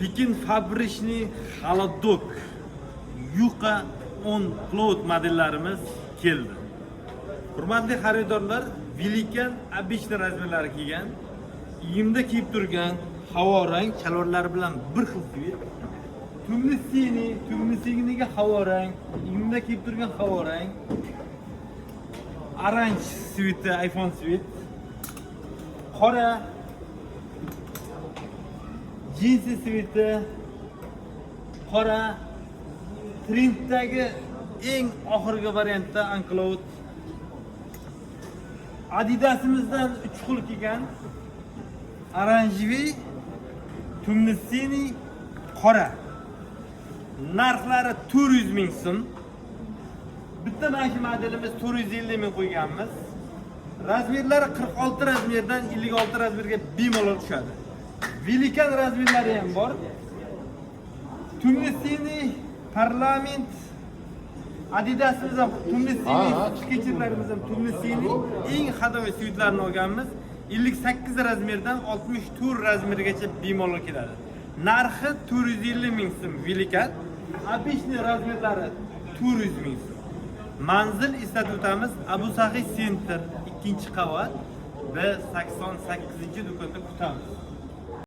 Pekin фабричный холодок yuqa On Cloud modellarimiz keldi. Hurmatli xaridorlar, Великан обычный razmerlari kelgan. Iyimda kiyib turgan havorang shalvorlari bilan bir xil цвет. Тёмно синий, тёмно синий ga havorang, iyimda kiyib turgan havorang. Orange цвет i, iPhone цвет. Qora jinsi цвет i, qora trenddagi eng oxirgi variantda Uncloud. Adidasimizdan 3 xil kelgan. Оранжевый, темно-синий, qora. Narxlari 400 ming so'm. Bitta mana shu modelimiz 450 ming qo'yganmiz. Razmerlari 46 razmerdan 56 razmerga bemalol tushadi. Великан razmerlari ham bor. Темно-синий, parlament Adidasimiz ham темно-синий, Sketcherlarimiz ham темно-синий, eng ходовой цвет larni olganmiz. 58 razmerdan 64 razmergacha bemalol keladi. Narxi 450 ming so'm Великан. Обычный razmerlari 400 ming so'm. Manzil eslatib o'tamiz: Abu Saxiy Center, 2-qavat, B 88 do'konda kutamiz.